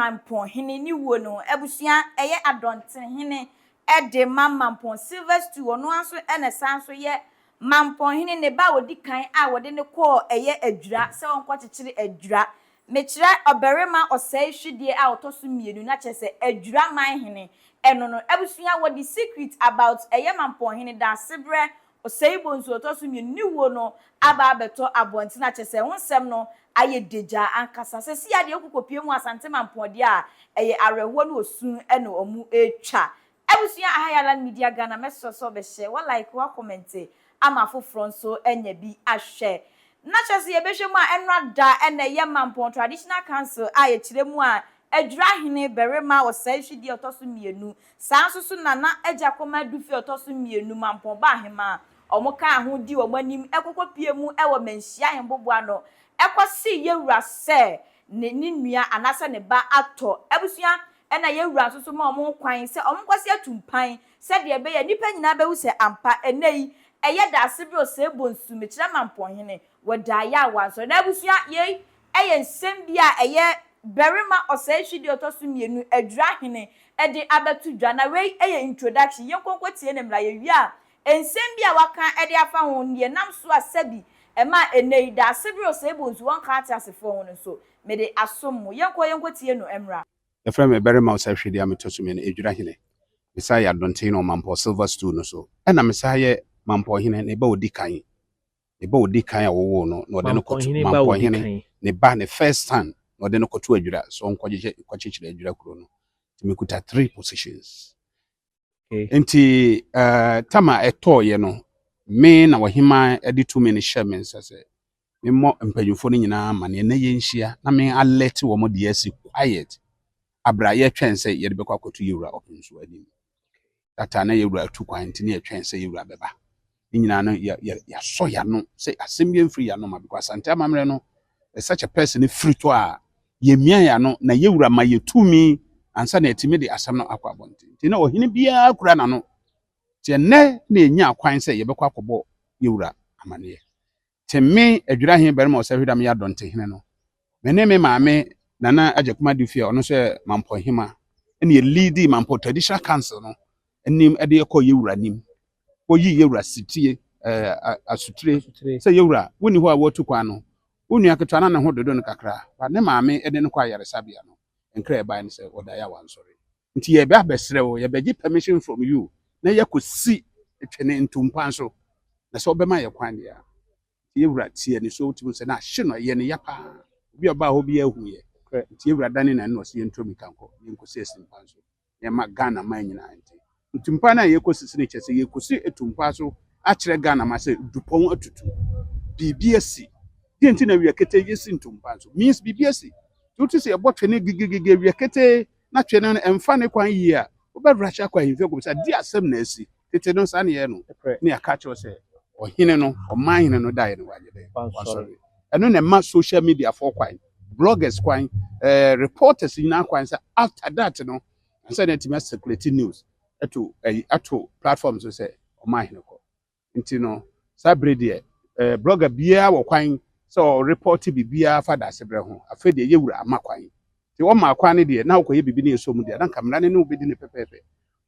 Mampɔn hene ne wuo no, abusua ɛyɛ Adɔnten hene de ma Mampɔn Silver Stool, ɔno ara nso na ɛsan nso yɛ Mampɔn hene ne ba a ɔdi kan a wɔde no kɔɔ ɛyɛ Adwira sɛ ɔnkɔkyekyere Adwira. Mekyerɛ ɔbarima ɔsɛe hwedeɛ a ɔtɔ so mmienu, na kyerɛ sɛ Adwira man hene ɛno no. Abusua, wɔde secret about ɛyɛ Mampɔn hene Daasebrɛ Ɔsɛe Bonsu a ɔtɔ so mmienu ne wuo no aba abɛtɔ abɔnten a kyerɛ sɛ ho nsɛm no ayɛ dagya ankasa. Sɛsi a deɛ wokɔ kɔpue mu Asante Mampɔn deɛ a, ɛyɛ awerɛhoɔ ne osu na wɔn retwa. Abusua, aha yɛ Alan Media Ghana, mɛsrɛ sɛ wobɛhyɛ, wa like, wa comment ama afoforɔ nso anya bi ahwɛ. Na kyerɛ sɛ yɛbɛhwɛ mu a, ɛnora da ɛna ɛyɛ Mampɔn Traditional Council a yɛkyerɛ mu a Adwira hene barima Ɔsɛe Hwidie a ɔtɔ so mmienu, saa nso so Nana Agya Kɔma Adufe a ɔtɔ so mmienu, Mampɔn ba ahema a wɔn kaa ho di wɔn anim ɛkɔkɔ pie mu ɛwɔ Manhyia Ahemboboa no ɛkɔse yɛwura sɛ ne nua anaasɛ ne ba atɔ. Abusua, ɛna yɛwura nso so ma wɔn kwan sɛ wɔn nkɔsi atu mpan sɛdeɛ ɛbɛyɛ nnipa nyinaa bɛhu sɛ ampa ɛnɛ yi ɛyɛ daase bi Ɔsɛe Bonsu, mekyerɛ Mampɔnhene, wɔda ayɛ a wansɔre. Na abusua, yei ɛyɛ nsɛm bi a ɛyɛ barima Ɔsɛe Hwidie ɔtɔ so mmienu, Adwira hene, ɛde abɛto dwa. Na wei ɛyɛ introduction, yɛn nkonko tie ne mmara. Yɛwie a, nsɛm bi a waka ɛde afa ho deɛ nam so a sɛbi ɛma ɛnɛ yi daase bi Ɔsɛe Bonsu wɔn ka ate asefoɔ ho no nso, mede asom mo. Yɛnkɔ tie no mmra. Yɛfrɛ me barima Ɔsɛ Hwedeɛ a metɔ so mmienu, Adwira hene. Mesa yɛ Adɔnten no Ɔmampɔ Silver Stool no so, ɛna mesa yɛ Mampɔ hene ne ba ɔdi kan, ne ba ɔdi kan a wɔwoo no na ɔde no kɔto Mampɔnhene ba odi Mampɔhene kan. Ne ba, ne first son, na ɔde no kɔto Adwira so ɔnkɔgye kɔkyekyere Adwira kuro no. Nti mekuta three positions. Nti tama ɛtɔɔyɛ no, me na ɔhema de tumi no hyɛ me nsa sɛ memmɔ mpanyinfoɔ no nyinaa amanneɛ na yɛnhyia na me alert wɔn de asi quiet abra yɛtwɛn sɛ yɛde bɛkɔ akɔto yɛwura Ɔpem anim tata na yɛwura atu kwan. Nti ne yɛtwɛn sɛ yɛwura bɛba ne nyinaa no, yɛasɔ yɛano sɛ asɛm bi mfiri yɛano ma, because Asante amammerɛ no, such a person firi tɔ a, yɛmia yɛano na yɛwura ma yɛtumi ansa na yɛtumi de asɛm no akɔ abɔnten. Nti na ɔhene biara kura n'ano. Nti ɛnnɛ na yɛnya kwan sɛ yɛbɛkɔ akɔbɔ yɛwura amanneɛ. Nti me Adwira hene barima Ɔsɛ Hwedam yɛ Adɔntehene no, me ne me maame Nana Agyakuma Dufie a ɔno nso yɛ Mampɔhema ɛna yɛleadi Mampɔ Traditional Council no anim ɛde kɔ yɛwura anim, wɔyi yɛwura sitie asutire Asutire. Sɛ yɛwura wonni hɔ a wɔatu kwan no, wo nua ketewa na ne ho dodo no kakra ba, ne maame de no kɔ ayaresabea no, nkra ɛbae no sɛ wɔda yɛ a wansɔre. Nti yɛbɛ abɛsrɛ wo, yɛbɛgye permission from you na yɛkɔsi twene ntompa so na sɛ wobɛma yɛ kwan deɛ a. Nti yɛwura tie ne so, wotumi sɛ na ahye no, ɛyɛ ne ya paa. Obi a ɔbaa hɔ bi ahu yɛ. Nti yɛwura dane na ɛno ɔsɛ yɛntuo mika nkɔ yɛnkɔsi asimpa so yɛma Ghana man nyinaa. Nti ntumpa no a yɛkɔsisi no kyerɛ sɛ yɛkɔsi atumpa so akyerɛ Ghana ma sɛ dupɔn atutu, biribi asi deɛ. Nti na awia kete yɛsi ntumpa nso means biribi asi. Nti wote sɛ yɛbɔ twene gigigigi awia kete na twene no ɛmfa ne kwan yie a, wobɛwura akɔ ahemfie akɔm sɛ ade asɛm na asi. Tete no saa ne yɛ no. Ne yɛaka kyerɛw sɛ ɔhene no, ɔman hene no daeɛ no wanyɛ dɛ Wansɔre. Wansɔre. Ɛno na ɛma social media foɔ kwan, bloggers kwan, reporters nyinaa kwan sɛ after that no ansa na atumi acirculate news ɛto ɛyi ato platform so sɛ ɔman hene kɔ. Nti no saa bere deɛ, blogger biara wɔ kwan sɛ ɔreport biribiara fa Daasebrɛ ho. Afei deɛ yɛwura ama kwan, nti wɔma kwan no deɛ na wokɔyɛ biribi ne yɛsɔ mu deɛ na nka mmara no ne wobɛdi ne pɛpɛɛpɛ.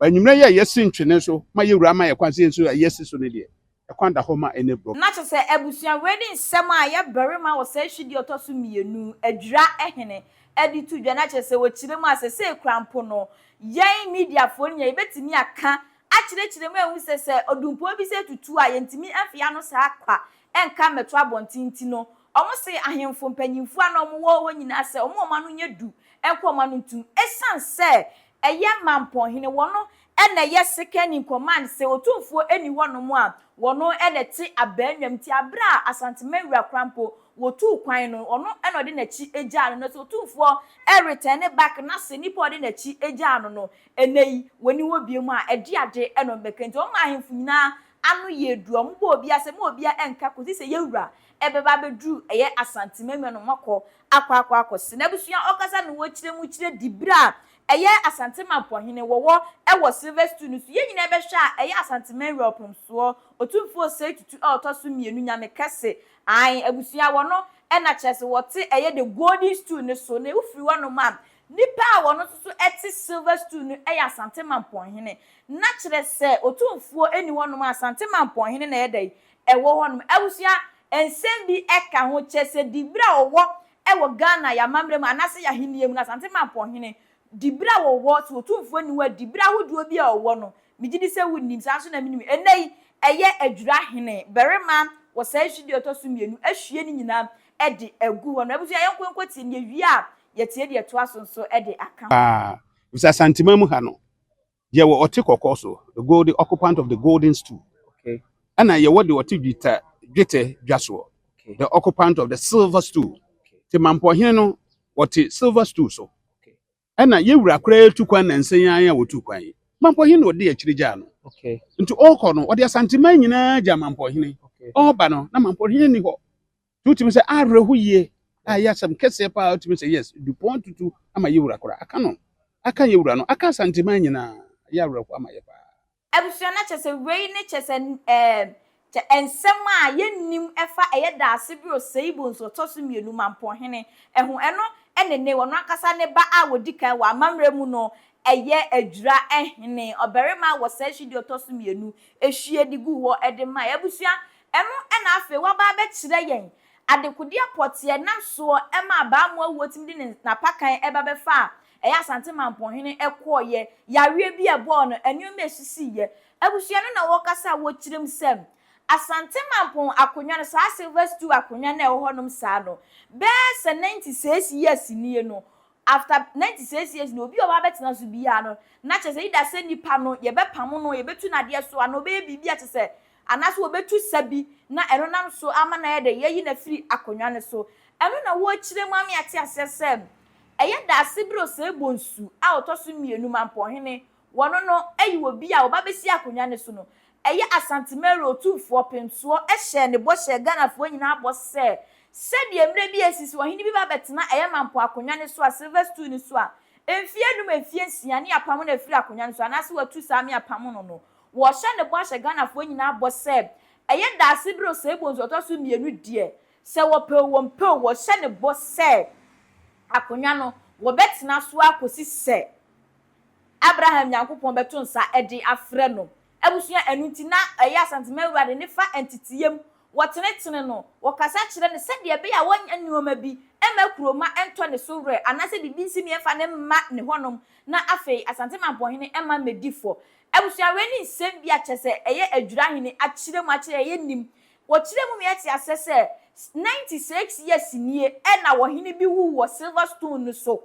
Anwummerɛ yi a yɛsi ntwene so ma yɛwura ama yɛ kwan sɛ yɛn nso a yɛsi so no deɛ, ɛkwan da hɔ ma ɛne blog. Na kyerɛ sɛ abusua, wei ne nsɛm a yɛ barima Ɔsɛe Hwidie ɔtɔ so mmienu, Adwira hene, ɛde to dwa. Na kyerɛ sɛ wɔkyerɛ mu a, sɛ sɛ ekura mpo no, yɛn mediafoɔ no nyɛ yɛbɛtumi aka akyerɛkyerɛ mu ehu sɛ odumpoɔ bi sɛ tutu a, yɛntumi amfi ano saa kwa ɛnka mmɛto abɔnten. Ti no ɔmo se ahemfo mpanyinfoɔ a na ɔmo wɔ hɔ nyinaa sɛ ɔmo ano nyɛ du ɛnkɔ ɔmo ano ntum, esan sɛ ɛyɛ Mampɔnhene wɔn ɛna ɛyɛ second in command sɛ Otumfuo ɛni hɔnom a, wɔn ɛna te abɛɛnwam. Ti abere a Asanteman wura krampo wotu kwan no, ɔno ɛna ɔde n'akyi egyaa no. Na sɛ Otumfoɔ ɛreturn back na sɛ nipa ɔde n'akyi egyaa no ɛnɛ yi wɔni hɔ bie mu a, ɛde ade ɛna ɔmbɛka. Nti wɔn ahemfo nyinaa ano yɛ du, wɔn bɔ obi asɛm obi ɛnka kɔsi sɛ yɛwura ɛbɛba abɛduru ɛyɛ Asanteman mu no, akɔ akɔ akɔ akɔ si. Na abusua, ɔkasa no wɔkyerɛ mu kyerɛ di bere a ɛyɛ Asante Mampɔhene wɔwɔ ɛwɔ Silver Stool no so. Yɛn nyinaa bɛhwɛ a, ɛyɛ Asanteman wura Ɔpɔmsoɔ Otumfuo Osei Tutu a ɔtɔ so mmienu, Nyame kɛse ae. Abusua, wɔ no ɛna kyerɛ sɛ wɔte ɛyɛ the golden stool no so. Na efiri hɔnom a, Nipa a wɔno nso so te silver stool no yɛ Asante Mampɔnhene. Na kyerɛ sɛ Otumfoɔ nni hɔnom a Asante Mampɔnhene na ɛyɛ dɛn? Ɛwɔ hɔnom. Abusua, nsɛm bi ka ho, kyerɛ sɛ diberɛ a wɔwɔ wɔ Ghana yɛn amammerɛ mu anaasɛ yɛn ahennie mu no, Asante Mampɔnhene, diberɛ a wɔwɔ, sɛ Otumfoɔ nni hɔ a, diberɛ ahodoɔ bi a wɔwɔ no, megye di sɛ wonim, saa nso na menim. Ɛnnɛ yi, ɛyɛ Adwira hene barima wɔ saa studio a ɛtɔ so mmienu ahwie ne nyinaa de agu hɔ no. Abusua, yɛnkɔ nkɔtie no, yɛwie a, yɛtie deɛ ɛtoa so nso de aka ho. Paa, efisɛ Asanteman mu ha no, yɛwɔ ɔte kɔkɔɔ so, the golden occupant of the golden stool, ɛna yɛwɔ deɛ ɔte dwetɛ dwetɛ dwa soɔ, the occupant of the silver stool. Te Mampɔhene no, wɔte silver stool so. Ɛna yɛwura koraa tu kwan nansa yi ara a wɔtu kwan yi. Mampɔhene na ɔde akyire gyaa no. Nti ɔrekɔ no, ɔde Asanteman nyinaa gyaa Mampɔhene. Ɔreba no, na Mampɔhene nni hɔ. Nti wotumi sɛ awerɛho yie a ɛyɛ asɛm kɛseɛ paa. Wotumi sɛ yes, Dupɔn tutu ama yɛwura koraa. Aka no, aka yɛwura no, aka Asanteman nyinaa. Ɛyɛ awerɛho ama yɛ paa. Abusua no kyɛ sɛ wei ne kyɛ sɛ ɛɛ kyɛ nsɛm a yɛnnim ɛfa ɛyɛ Daasebere Oseibo nso ɔtɔ so mmienu Mampɔnhene ɛho. Ɛno ɛne ne ɔno ankasa ne ba a wɔdi kan wɔ amammerɛ mu no, ɛyɛ Adwira hene ɔbarima wɔ saa hyidie ɔtɔ so mmienu ehwie de gu hɔ ɛde ma abusua. Ɛno ɛna afei waba abɛkyerɛ yɛn adekodeɛ pɔteɛ nam soɔ ɛma abaamuwa wuo tumi de ne n'apakan ɛba bɛfa a ɛyɛ Asante Mampɔnhene ɛkɔɔyɛ yareɛ bi a ɛbɔɔ no, nneɛma esisiiɛ. Abusua no na wɔkasa a wɔkyerɛ mu sɛ Asante Mampɔn akonnwa no, saa silver stool akonnwa no a ɛwɔ hɔnom saa no, bɛyɛ sɛ 96 years nie no. After 96 years no, obi a ɔba abɛtena so biara no, na kyerɛ sɛ ida sɛ nipa no yɛbɛpam no, yɛbɛtu n'adeɛ so anaa ɔbɛyɛ biribi a kyerɛ sɛ anaasɛ wɔbɛtu sa bi na ɛno nam so ama na yɛ dɛ yɛyi no afiri akonnwa no so. Ɛno na wɔrekyerɛ mu ame ate aseɛ sɛ ɛyɛ Daasebere Osei Bonsu a ɔtɔ so mmienu Mampɔnhene, wɔno no ayi wɔ bi a ɔba bɛsi akonnwa no so no, ɛyɛ Asantemɛrɛ Otumfoɔ Pemsoɔ ɛhyɛ ne bɔ hyɛ Ghanafoɔ nyinaa bɔ sɛ sɛdeɛ mmerɛ bi esisi ɔhene bi ba bɛtena ɛyɛ Mampɔ akonnwa no so a, silver stool no so a, mfie 5, mfie 6 ne apam no afiri akonnwa no so anaasɛ watu saa me apam no, wɔhyɛ ne bɔ ahyɛ Ghanafoɔ nyinaa bɔ sɛ ɛyɛ Daasebere Osei Bonsu ɔtɔ so mmienu deɛ, sɛ wɔpɛ o, wɔmpɛ o, wɔhyɛ ne bɔ sɛ akonnwa no wɔbɛtena so akɔsi sɛ Abraham Nyankopɔn bɛto nsa de afrɛ no. Abusua, ɛno nti na ɛyɛ Asantema Awurade ne fa nteteyam wɔtenetene no, wɔkasa kyerɛ no sɛdeɛ ɛbɛyɛ a wɔnyɛ nneɛma bi ɛma kuroma ɛntɔ ne so werɛ anaasɛ biribi nsi mmiɛmfa ne mma ne hɔnom na afei Asante Mampɔnhene ɛma mmɛdi fɔ. Abusua, wei ne nsɛm bi a kyerɛ sɛ ɛyɛ Adwirahene akyerɛ mu akyerɛ ɛyɛ nim wɔkyerɛ mu yɛte asɛ sɛ 96 years nie ɛna wɔhene bi wu wɔ silver stool no so.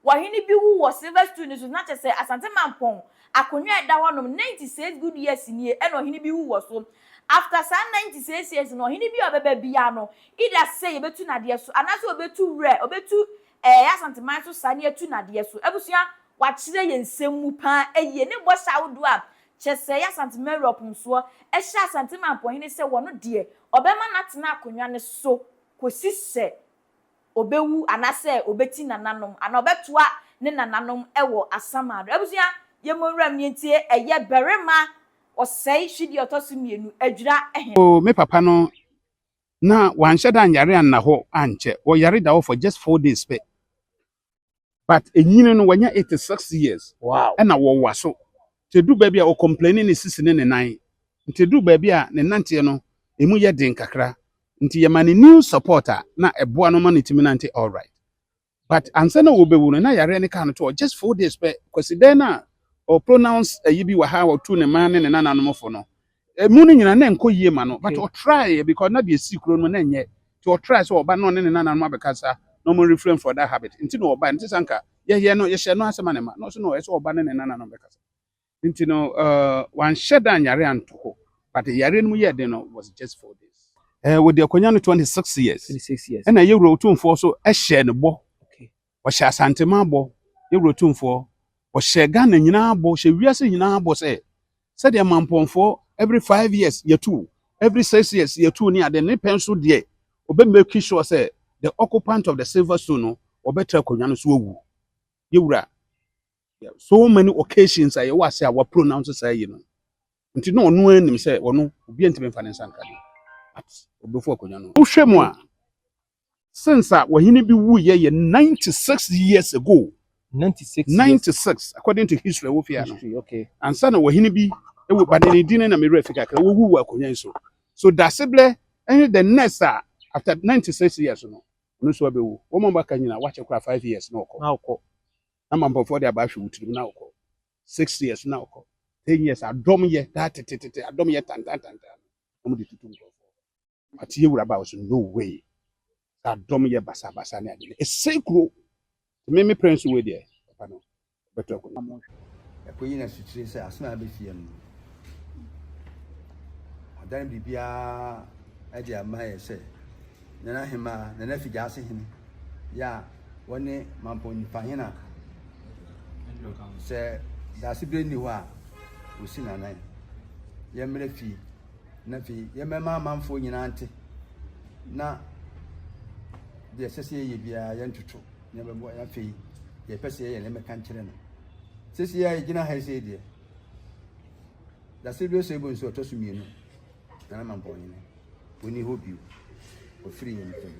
Wɔhene bi wu wɔ silver stool no so na kyerɛ sɛ Asante Mampɔn akonnwa a ɛda hɔnom, 96 good years nie ɛna ɔhene bi wu wɔ so. After saa 96 years no, ɔhene bi a ɔbɛba bia no, either sɛ yɛbɛtu n'adeɛ so anaasɛ ɔbɛtu werɛ, ɔbɛtu ɛyɛ Asanteman so saa ne yɛtu n'adeɛ so. Abusua, wakyerɛ yɛn nsɛm mu paa ayie ne bɔhyɛ ahodoɔ a kyerɛ sɛ ɛyɛ Asanteman Awurapɔnsoɔ ɛhyɛ Asante Mampɔnhene sɛ wɔno deɛ ɔbɛma n'atena akonnwa no so kɔsi sɛ ɔbɛwu anaasɛ ɔbɛti nananom anaa ɔbɛtoa ne nananom ɛwɔ asamado. Abusua, yɛmmɔ nwuram ne ntie ɛyɛ barima ɔsɛe hwedeɛ ɔtɔ so mmienu Adwira hene. O, me papa no na wanhyɛ da anyare anna hɔ ankyɛ. Wɔyare da hɔ for just 4 days pɛ, but enyini no wanya 86 years. Ɛna wɔwa so nti edu baabi a ɔcomplaini ne sisi ne ne nan, nti edu baabi a ne nanteɛ no emu yɛ den kakra, nti yɛma ne new support a na ɛboa no ma ne timi nante alright. But ansa na wɔbɛwu no na yareɛ ne kaa no to hɔ just 4 days pɛ. Kwasidan no a ɔpronounce ayi bi wɔ ha a ɔtu ne ma ne ne nananom fo no, emu no nyinaa na nkɔ yie ma no, but ɔtry because na deɛ esi kuro no na nyɛ, nti ɔtry sɛ ɔba na ɔne ne nananom abɛkasa na ɔmo refrain for that habit. Nti na ɔba nti sanka yɛyɛ no yɛhyɛ no asɛm a ne ma na ɔso na ɔyɛ sɛ ɔba ne ne nananom bɛkasa. Nti no wanhyɛ da anyare anto hɔ, but yare no mu yɛ den no was just 4 days. Wɔde akonnwa no 26 years. 26 years. Ɛna yɛwura Otumfoɔ so ɛhyɛ ne bɔ. Ɔhyɛ Asantema bɔ, yɛwura Otumfoɔ ɔhyɛ Ghana nyinaa bɔ, ɔhyɛ wiase nyinaa bɔ sɛ sɛdeɛ mampɔnfoɔ every 5 years yɛtu, every 6 years yɛtu ne ade ne pɛn so deɛ, ɔbɛ make sure sɛ the occupant of the silver stool no ɔbɛtra akonnwa no so awu. Yɛwura so many occasions a yɛwɔ ase a wɔpronounce saa yi no, nti na ɔno anim sɛ ɔno obi ntumi mfa ne nsa nka no, but ɔbɛfu akonnwa no. Wohwɛ mu a, since a wɔhene bi wuyɛ yɛ 96 years ago 96 years. 96 according to history ɛwɔ fie ha no. History, okay. Ansa na ɔhene bi ɛwɔ ba ne din na me werɛ fi kakra wɔwu wɔ akonnwa yi so. So Dasebrɛ ɛne the next a after 96 years no ɔno nso abɛwu. Wɔn a wɔaka nyinaa wakyɛ koraa 5 years na ɔkɔ. Na ɔkɔ. Na mampɔfoɔ de aba ahwɛ wo tirim na ɔkɔ. 6 years na ɔkɔ. 10 years adɔm yɛ daa tetetete adɔm yɛ tantantantan. Wɔn de tutu nkurɔfoɔ. But yɛ wura ba wɔ so no way. Sɛ adɔm yɛ basabasa ne ade no ɛsɛe kuro. Me me prince wei deɛ papa no bɛtɔ akonnwa. Ɛkɔyi no asutire sɛ asɛm a aba fie no, ɔdane biribiara de ama yɛ sɛ Nana Hemaa, Nana Figyaase Hene, yɛ a wɔne Mampɔn Nifa Hene a sɛ Daasebrɛ nni hɔ a wɔsi n'anan. Yɛmmrɛ fie na afei yɛmmɛma amanfoɔ nyinaa nte na deɛ ɛsɛ sɛ yɛyɛ biara yɛntoto na yɛbɛboa afei deɛ ɛpɛ sɛ yɛyɛ no yɛmmɛka nkyerɛ no. Seesei a yɛgyina ha yi sei deɛ, Dasebire Osei Bonsu ɔtɔ so mmienu, Nana Mampɔnhene, ɔnni hɔ bio, ɔfiri yɛn ntam.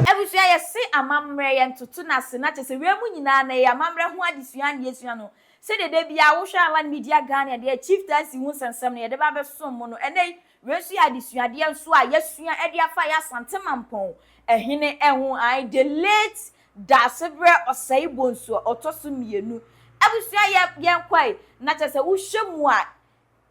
Abusua yɛse amammerɛ yɛntoto no ase na kyerɛ sɛ wei mu nyinaa no ɛyɛ amammerɛ ho adesua na yɛsua no sɛdeɛ da biara wohwɛ Alan Media Ghana deɛ Chieftaincy ho nsɛnsɛm no yɛde ba abɛsom mo no ɛnɛ yi Wei nso yɛ adesuadeɛ nso a yɛasua de afa yɛ Asante Mampɔn hene ho ae the late Daasebrɛ Ɔsɛe Bonsu a ɔtɔ so mmienu abusua yɛ yɛnkɔe na kyerɛ sɛ wohwɛ mu a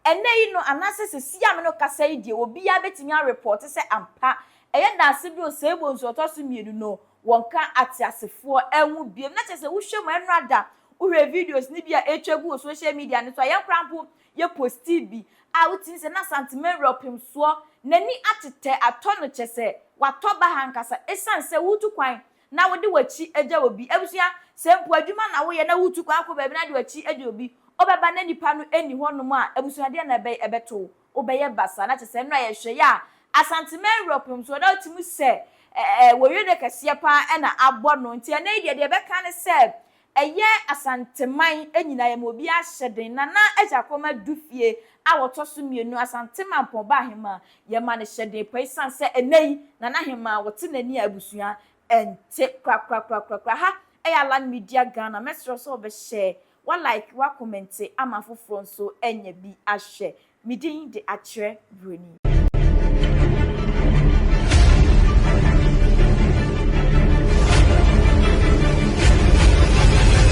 ɛnɛ yi no anaasɛ sɛsi a me no kasa yi deɛ obiara bɛtumi arepɔte sɛ ampa ɛyɛ Daasebrɛ Ɔsɛe Bonsu a ɔtɔ so mmienu no wɔnka ateasefoɔ ho biom na kyerɛ sɛ wohwɛ mu ɛnora da wohwɛ videos no bi a ɛtwa gu wɔ social media no so a yɛn koraa mpo yɛ postii bi a wotumi sɛ na Asanteme werɛ ɔpem soɔ, n'ani atetɛ atɔ no kyɛsɛ watɔ baha ankasa ɛsiane sɛ woretu kwan na wode w'akyi agya obi. Abusua, sɛ mpo adwuma na woyɛ na woretu kwan akɔ baabi na wode w'akyi agya obi, wobɛba na nipa no nni hɔnom a, abusua deɛn na ɛbɛyɛ ɛbɛto wo? Wobɛyɛ basaa. Na kyɛsɛ nnora yɛhwɛ yɛ a Asanteme werɛ ɔpem soɔ na wotumi sɛ ɛɛ wɔyere kɛseɛ paa na abɔ no. Nti ɛnɛ yi deɛ deɛ ɛbɛka ne sɛ Ɛyɛ Asanteman nyinaa yɛma obiara hyɛ den. Nana Agyakɔm Adu fie a wɔtɔ so mmienu, Asante Mampɔn ba ahemaa, yɛma no hyɛ den pa esiane sɛ ɛnnɛ yi Nana Ahemaa wɔte n'ani a abusua nte korakorakorakorakora. Ha yɛ Alan Media Ghana, mɛsrɛ wo sɛ wobɛhyɛ, wa like, wa kɔmɛnte ama afoforɔ nso anya bi ahwɛ. Me din de Akyerɛ Broni.